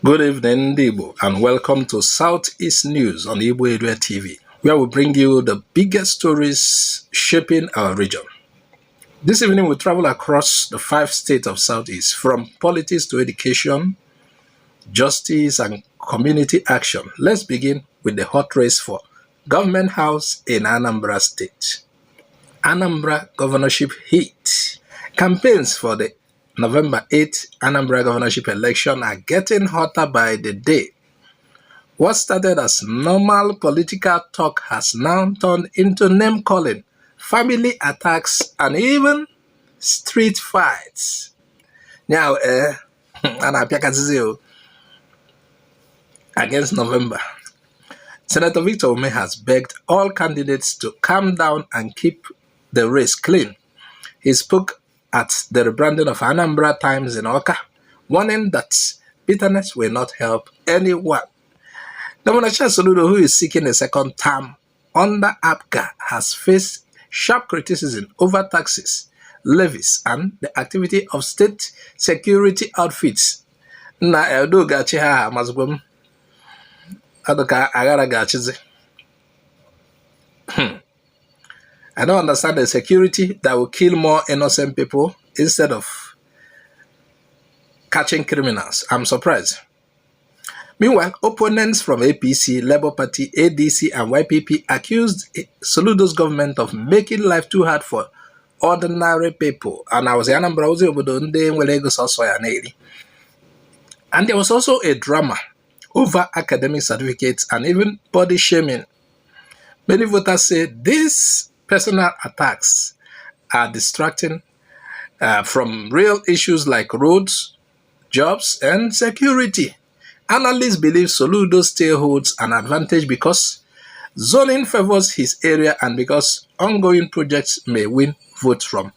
Good evening, Ndi Igbo, and welcome to Southeast News on IGBO AREA TV, where we bring you the biggest stories shaping our region. This evening, we travel across the 5 states of Southeast, from politics to education, justice, and community action. Let's begin with the hot race for government house in Anambra State. Anambra governorship heat. Campaigns for the November 8th Anambra governorship election are getting hotter by the day. What started as normal political talk has now turned into name-calling, family attacks, and even street fights. Now, against November, Senator Victor Ume has begged all candidates to calm down and keep the race clean. He spoke at the rebranding of Anambra Times in Oka, warning that bitterness will not help anyone. Governor Soludo, who is seeking a second term under APGA, has faced sharp criticism over taxes, levies, and the activity of state security outfits. Na Eldo gachi ha mazgum adoka agara gachizi. I don't understand the security that will kill more innocent people instead of catching criminals. I'm surprised. Meanwhile, opponents from APC, Labour Party, ADC, and YPP accused Soludo's government of making life too hard for ordinary people. And I was Anambra, and there was also a drama over academic certificates and even body shaming. Many voters say this personal attacks are distracting from real issues like roads, jobs, and security. Analysts believe Soludo still holds an advantage because zoning favors his area and because ongoing projects may win votes from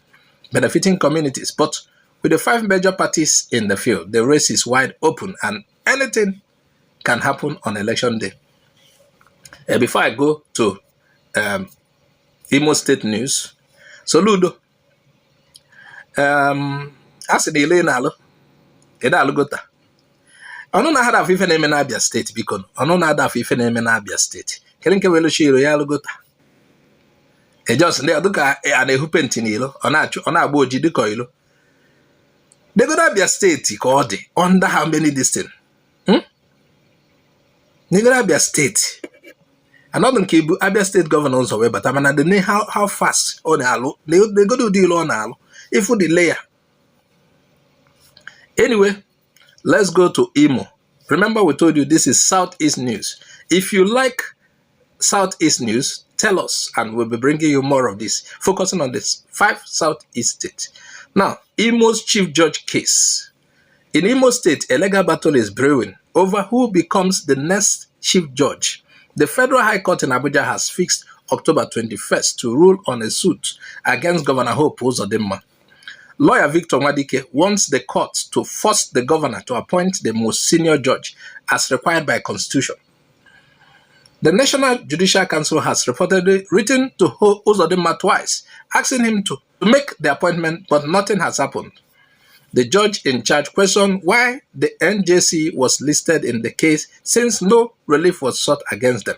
benefiting communities. But with the 5 major parties in the field, the race is wide open and anything can happen on election day. Before I go to Imo State News, Soludo, as the Ile nalo, eda alugota. Ono na hada fife na eme na Abia State biko. Ono na hada fife na eme na Abia State. Kelinke welo shiro ya alugota. Just ne aduka ana ehupenti nilo. Ona agba oji diko ilo. They go to Abia State ka ọ dị under how many this thing? They go to Abia State. Another Kibu Abia State governors away, but I mean, they know how fast on alo. They go to deal on alo. If we delay. Anyway, let's go to Imo. Remember, we told you this is Southeast News. If you like Southeast News, tell us, and we'll be bringing you more of this, focusing on this 5 Southeast states. Now, Imo's Chief Judge case. In Imo State, a legal battle is brewing over who becomes the next Chief Judge. The Federal High Court in Abuja has fixed October 21st to rule on a suit against Governor Hope Uzodimma. Lawyer Victor Wadike wants the court to force the governor to appoint the most senior judge as required by Constitution. The National Judicial Council has reportedly written to Uzodimma twice, asking him to make the appointment, but nothing has happened. The judge in charge questioned why the NJC was listed in the case since no relief was sought against them.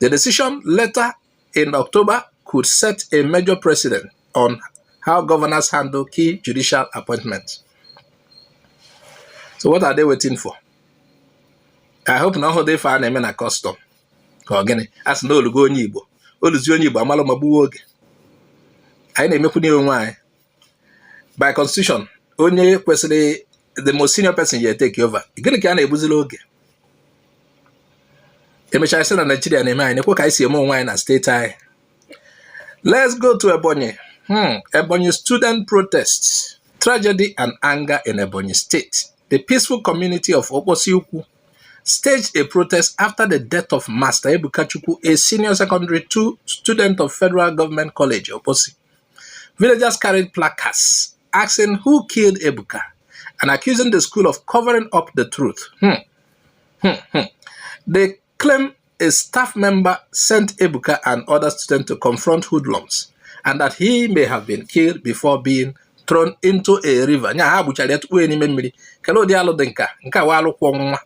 The decision later in October could set a major precedent on how governors handle key judicial appointments. So what are they waiting for? I hope now they find them in a custom. As no lugo Igbo. Oluzi Igbo amalo mabu oge. I name me by Constitution. Onye kwesịrị the most senior person you take over. Gịnị ka a na-ebuzila oge? Emechaa isi na Nigeria na-eme anyị nekwe ka isi eme onwe anyị na steeti anyị. Let's go to Ebonyi. Ebonyi student protests, tragedy and anger in Ebonyi State. The peaceful community of Oposiukwu staged a protest after the death of Master Ebuka Chukwu, a senior secondary 2 student of Federal Government College, Oposi. Villagers carried placards asking who killed Ebuka and accusing the school of covering up the truth. They claim a staff member sent Ebuka and other students to confront hoodlums and that he may have been killed before being thrown into a river. Nya ha buchara ya tupu n'ime mmiri. Kele ụdị alụ dị nke a wa alụkwọ nwa.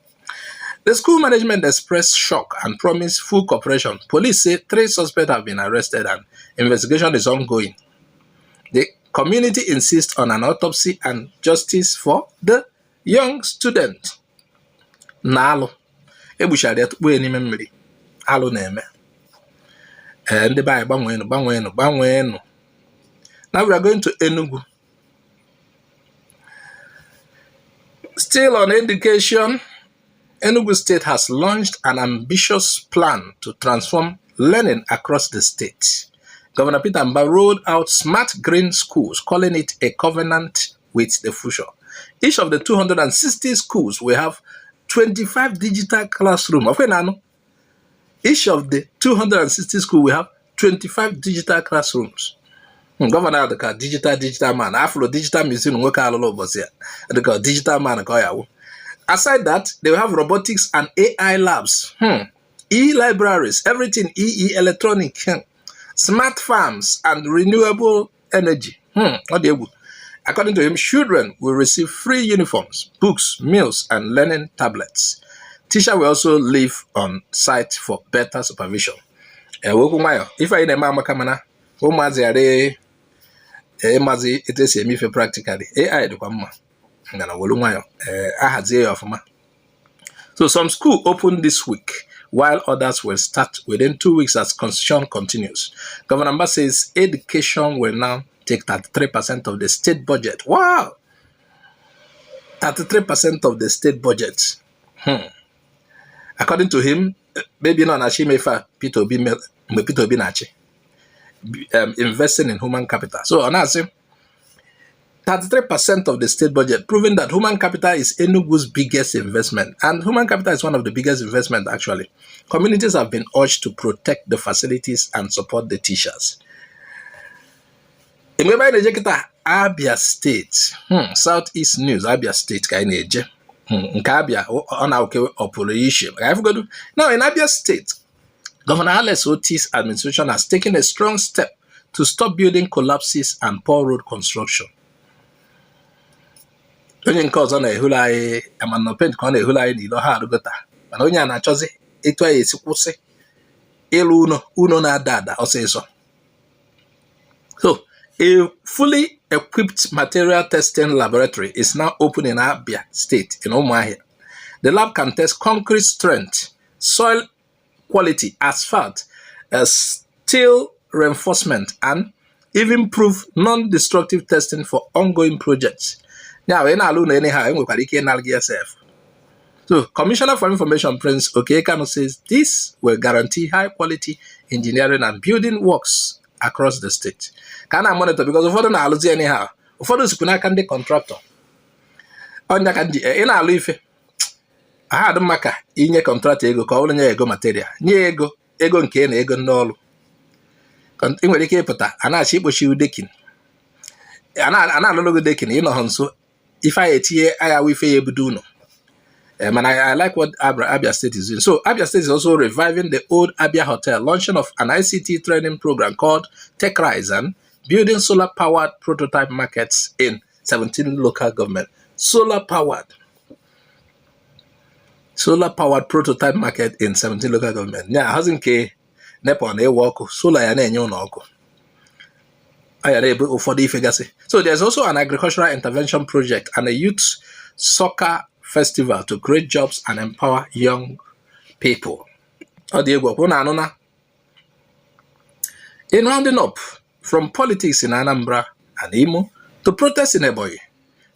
The school management expressed shock and promised full cooperation. Police say 3 suspects have been arrested and investigation is ongoing. The community insists on an autopsy and justice for the young student. N'alụ egbuchara ya tupu n'ime mmiri. Alụ na-eme. Ndị be anyị gbanweenụ. Now we are going to Enugu. Still on education, Enugu State has launched an ambitious plan to transform learning across the state. Governor Peter Mba rolled out smart green schools, calling it a covenant with the future. Each of the 260 schools will have 25 digital classrooms. Each of the 260 schools will have 25 digital classrooms. Governor the digital man, Afro digital museum, the digital man. Aside that, they will have robotics and AI labs, e-libraries, everything electronic, smart farms, and renewable energy. According to him, children will receive free uniforms, books, meals, and learning tablets. Teachers will also live on site for better supervision. If I name Mazi it is a practically AI so some schools open this week while others will start within 2 weeks as construction continues. Governor Mba says education will now take 33% of the state budget. Wow! 33% of the state budget. According to him, maybe not Nachimefa Peter Obi Nachi. Investing in human capital. So on us, 33% of the state budget, proving that human capital is Enugu's biggest investment. And human capital is one of the biggest investments, actually. Communities have been urged to protect the facilities and support the teachers. In Abia State, Southeast News, Abia State, Abia, on our operation. Now, in Abia State, Governor Alex Otis' administration has taken a strong step to stop building collapses and poor road construction. Onye nke ọzọ na-ehula anyị amanopent ka ọ na-ehula anyị n'ilo ha arụgota mana onye a na-achọzi etu anyị esi kwụsị ịlụ uno na-ada ọsịsọ. So, a fully equipped material testing laboratory is now open in Abia State in Umuahia. The lab can test concrete strength, soil quality, asphalt, steel reinforcement, and even prove non-destructive testing for ongoing projects. Now, so, Commissioner for Information Prince Okekano says this will guarantee high-quality engineering and building works across the state. Can I monitor because of what I lose anyhow? For those who can the contractor. On the candy, in our leaf. I had a maka inye contract ego ka ọbụrụ nye ego material nye ego nke na ego n'ọrụ nwere ike ịpụta a na-achị ikpochi udekin a na-alụlụgo dekin ịnọ ha nso ife anyị etinye agha wife ya ebudo ụlọ. And I like what Abia State is doing. So Abia State is also reviving the old Abia Hotel, launching of an ICT training program called Tech Rise and building solar-powered prototype markets in 17 local government. Solar-powered prototype market in 17 local government. Yeah, hasn't K Nepal na work solar ya na-enye ụlọ ọkụ. So there's also an agricultural intervention project and a youth soccer festival to create jobs and empower young people. In rounding up, from politics in Anambra and Imo to protests in Ebonyi,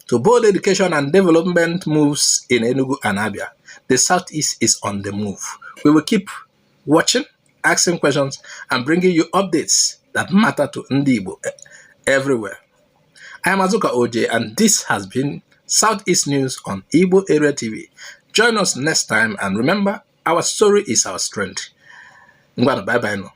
to bold education and development moves in Enugu and Abia, the Southeast is on the move. We will keep watching, asking questions, and bringing you updates that matter to Ndi Igbo everywhere. I am Azuka OJ, and this has been Southeast News on IGBO AREA TV. Join us next time, and remember, our story is our strength. Bye-bye now.